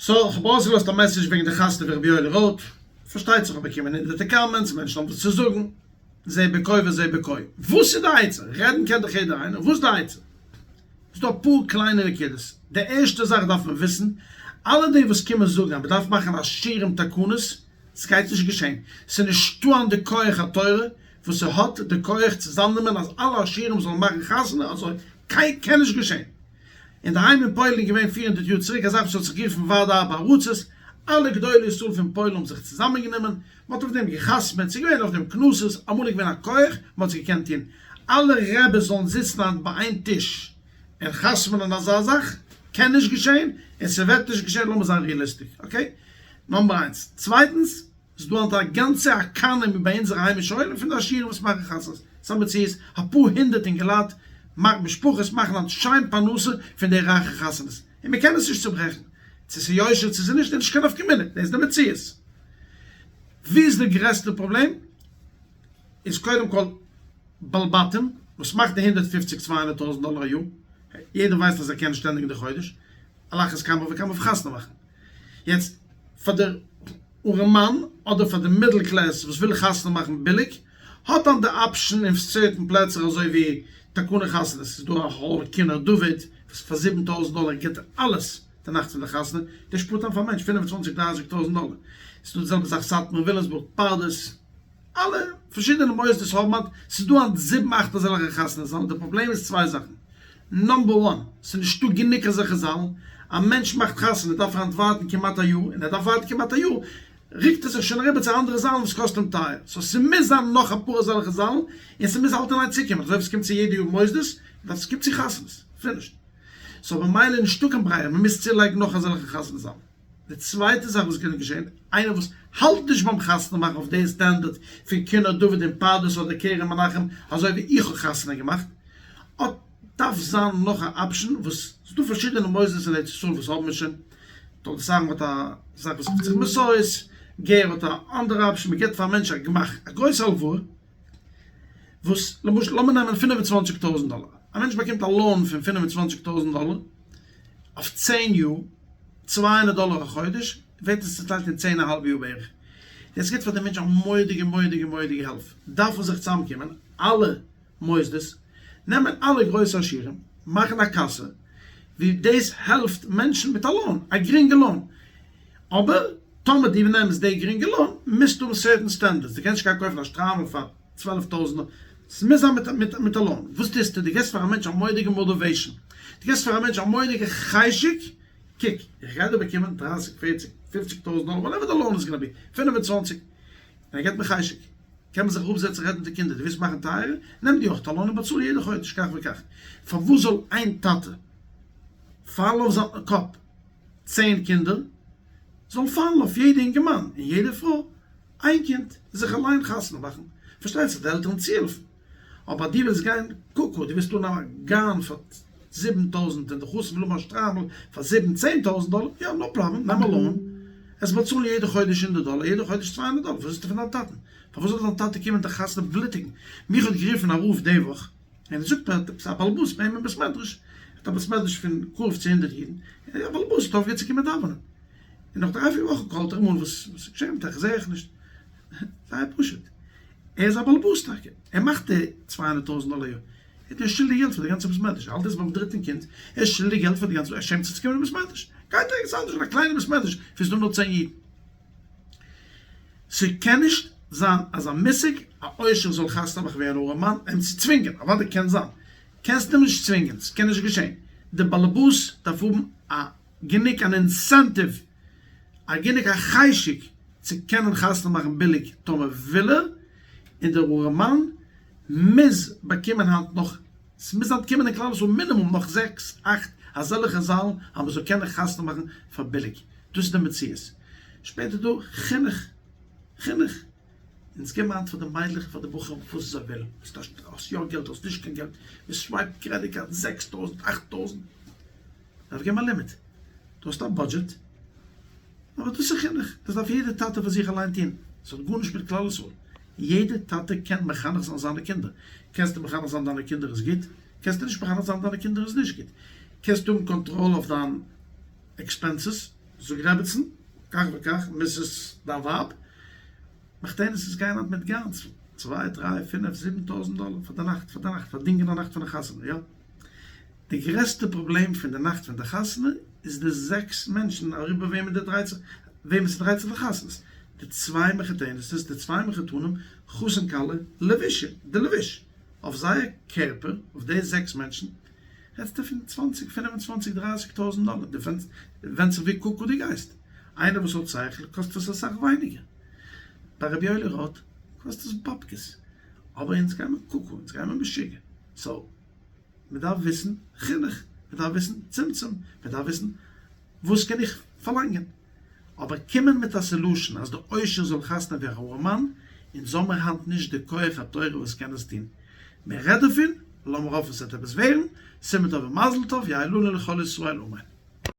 סאו כ'האב ארויסגעלאזט א מעסעדזש וועגן די חתונה פון רבי יואלי ראטה, פארשטייט זיך כ'האב באקומען הונדערטער comments, מענטשן האבן וואס צו זאגן, זה בכה וזה בכה. וואס איז די עצה? רעדן קען דאך יעדער איינער, וואס איז די עצה? ס'איז דא אפאר קליינע נקודות, די ערשטע זאך דארף מען וויסן, אלע די וואס קומען זאגן אז מ'דארף מאכן עשירים תקנות, ס'גייט נישט געשען, ס'איז נישטא היינט די כח התורה וואס ס'האט די כח צוזאמנעמען אז אלע עשירים זאלן מאכן חתונה אזוי, קען נישט געשען. אינדערהיים אין פוילן איז געווען 400 יאר צוריק א זאך וואס האט זיך גערופן ועד ארבע ארצות, אלע גדולי ישראל פון פוילן האבן זיך צוזאמענגענומען, מען האט אויף דעם געחתמעט, ס'איז געווען אויף דעם קנסות, אמאל איז געווען א כח, מען האט עס געקענט טון, אלע רעבעס זאלן זיצן היינט ביי איין טיש און חתמ'נען אזא זאך, קען נישט געשען, און ס'וועט נישט געשען, לאמיר זיין realistic, okay? number איינס. צווייטנס, ס'איז דא היינט א גאנצע economy ביי אונזערע היימישע עולם פון די עשירים וואס מאכן חתונות, ס'איז א מציאות, אפאר הונדערט אינגעלייט, משפחות מאכן היינט שיין פרנסה פון די רייכע חתונות, און מ'קען עס נישט צוברעכן, צו ס'איז יושר צו ס'איז נישט איז נישט קיין נפקא מינה, דאס איז די מציאות. וואו איז די גרעסטע פראבלעם? איז קודם כל בעל בתים וואס מאכט די 150 200 טויזנט דאלער א יאר, יעדער ווייסט אז ער קען נישט ענדיגן די חודש, על אחת כמה וכמה אויף חתונה מאכן. יעצט פאר די ארעמאן אדער פאר די middle class וואס וויל חתונה מאכן ביליג, האט דאן די option אין certain פלעצער אזוי ווי תקנה חתונות, ס'איז דא א hall כינור דוד וואס פאר 7000 דאלער גיבט ער אלעס די נאכט פון די חתונה, דער שפארט איין פאר א מענטש 25 30 טויזנט דאלער. ס'איז דא די זעלבע זאך סאטמאר וויליאמסבורג פרדס. אלע פארשידענע מוסדות האבן היינט, ס'איז דא היינט זיבן אכט אזעלכע חתונה זאלן, די פראבלעם איז צוויי זאכן, number one, ס'איז נישטא גענוג אזעלכע זאלן, א מענטש מאכט חתונה דארף ער היינט ווארטן כמעט א יאר, און ער דארף ווארטן כמעט א יאר, רוקט ער זיך שוין אריבער צו אנדערע זאלן וואס קאסט אים טייער, so ס'מוז זיין נאך אפאר אזעלכע זאלן, און ס'מוז האלטן אין איין צוקומען, אזוי ווי ס'קומט צו יעדע יאר מוסדות, דארף ס'קומט צו חתונות, finished. so במילא נישטא קיין ברירה, מ'מוז צולייגן נאך אזעלכע חתונה זאלן. די צווייטע זאך וואס קען געשען, איינער וואס האלט נישט ביים חתונה מאכן אויף די standard פון כינור דוד און פרדס אדער כרם מנחם אזוי ווי איך האב חתונה געמאכט, אט דארף זיין נאך א option וואס ס'איז דא פארשידענע מוסדות אין ארץ ישראל וואס האבן עס שוין, תולדות אהרן האט א זאך וואס רופט זיך מסעות, גער האט א אנדערע option, מ'געבט פאר א מענטש א גמח, א גרויסע הלוואה, וואס למשל לאמיר נעמען 25 טויזנט דאלער, א מענטש באקומט א loan פון 25 טויזנט דאלער אויף 10 יאר, 200 דאלער א חודש, ווערט עס צוטיילט אין 10 א האלב יאר בערך. דאס גיבט פאר די מענטש א מורא'דיגע מורא'דיגע מורא'דיגע העלף. דארפן זיך צוזאמקומען אלע מוסדות, נעמען אלע גרויסע עשירים, מאכן א קאסע ווי דאס העלפט מענטשן מיט א loan, א גרינגע loan. אבער טאמער דו נעמסט די גרינגע loan, מוזטו האבן certain standards, דו קענסט נישט גיין קויפן א שטריימל פאר 12,000 דאלער, ס'מוז זיין מיט מיט א loan. וואס טוסטו? דו געבסט פאר א מענטש א מורא'דיגע motivation, דו געבסט פאר א מענטש א מורא'דיגע חשק, קוק, איך גיי דא באקומען 30, 40, 50 טויזנט דאלער, whatever די loan איז gonna be, 25, און ער געבט מיר חשק, קען מען זיך אראפזעצן רעדן מיט די קינדער, דו ווילסט מאכן טייערער, נעם דיר אויך א loan און באצאל יעדע חודש כך וכך. פארוואס זאל איין טאטע פאלן אויף זיין קאפ 10 קינדער, זאל פאלן אויף יעדע אינגערמאן און יעדע פרוי איין קינד, זיך אליין חתונה מאכן, פארשטייט זיך די עלטערן צוהעלפן, אבער דו ווילסט גיין קוקו, דו ווילסט אן א גאן פאר 7000 און די חתן וויל האבן א שטריימל פאר זיבן צען טויזנט דאלער, יא no problem, נעם א loan, עס באצאלן יעדע חודש הונדערט דאלער, יעדע חודש 200 דאלער, וואס ווילסטו פון דיין טאטן? פארוואס זאל דיין טאטע קומען די חתונה בלוטיגן? מיך האט גערופן א רב די וואך, און ער זאגט מיר עפעס א באלעבאס ביי אים אין בית מדרש, ער האט א בית מדרש פון קרוב צו הונדערט אידן, און א באלעבאס האט אויפגעהערט צו קומען דאווענען, און נאך דריי פיר וואכן call ט ער אים אן, וואס איז געשען מיט אייך, זעה איך נישט, זייער פשוט, ער איז א באלעבאס טאקע, ער מאכט די 200 טויזנט דאלער א יאר, ער איז שולדיג געלט פאר די גאנצע בית מדרש, ער האלט יעצט ביים דריטן קינד, ער איז שולדיג געלט פאר די גאנצע, ער שעמט זיך צו קומען אין בית מדרש, גייט ערגעץ אנדערש אין א קליינע בית מדרש וואו ס'איז דא נאר צען אידן. ס'קען נישט זיין אזא מושג א עושר זאל חתונה מאכן ווי אן ארעמאן אים צו צווינגען, אוודאי קען זיין, קענסט אים נישט צווינגען, ס'קען נישט געשען, די באלעבאס דארף האבן א גענוג אן incentive, א גענוג א חשק צו קענען חתונה מאכן ביליג טאמער וויל ער, און דער ארעמאן מוז באקומען היינט נאך, ס'מוז היינט קומען אין כלל ישראל מינימום נאך זעקס אכט אזעלכע זאלן אז מ'זאל קענען חתונה מאכן פאר ביליג, דאס איז די מציאות. שפעטער דא חינוך, חינוך, אונז געבן היינט פאר די מיידלעך און פאר די בחורים וואס זיי ווילן, האסט יא געלט האסט נישט קיין געלט, מען swipe ט credit card 6000 8000, דארף געבן א limit, דו האסט א budget, אבער דאס איז חינוך, דאס דארף יעדער טאטע פאר זיך אליין טון, עס האט גארנישט מיט כלל ישראל, יעדער טאטע קען מחנך זיין זיינע קינדער, קענסטו מחנך זיין דיינע קינדער איז גוט, קענסטו נישט מחנך זיין דיינע קינדער איז נישט גוט, קענסטו האבן קאנטראל אויף דיין expenses. זאג רעבעצן, כך וכך, Mrs. דיין ווייב, מחותנת'ס גייען היינט מיט gowns פון צוויי, דריי, פינף, 7000 דאלער פאר די נאכט, פאר די נאכט, פאר דינגען א נאכט פון א חתונה, יא. די גרעסטע פראבלעם פון די נאכט פון די חתונה איז די זעקס מענטשן אריבער וועמען די דרייט זיך, וועמען ס'דרייט זיך די חתונות, די צוויי מחותנת'ס, די צוויי מחותנים, חתן כלה, לבושים, די לבוש אויף זייער קערפער, אויף די זעקס מענטשן, רעדסטו פון צוואנציג, פינף און צוואנציג, דרייסיג טויזנט דאלער, depends, ווענדט זיך ווי קוקו דו גייסט, איינער וואס האט שכל קאסט עס אסאך ווייניגער, ביי רבי יואלי ראטה קאסט עס באבקעס, אבער אונז גיימער קוקו, אונז גיימער משוגע, so מען דארף וויסן חינוך, מען דארף וויסן צמצום, מען דארף וויסן וואס קען איך פארלאנגען, אבער קומען מיט א solution אז די עושר זאל חתונה ווי א ארעמאן, אונז האמער היינט נישט די כח התורה וואס קען עס טון, מען רעדט דערפון, לאמיר האפן ס'וועט עפעס ווערן, סימן טוב ומזל טוב, יהא לנו לכל ישראל אמן.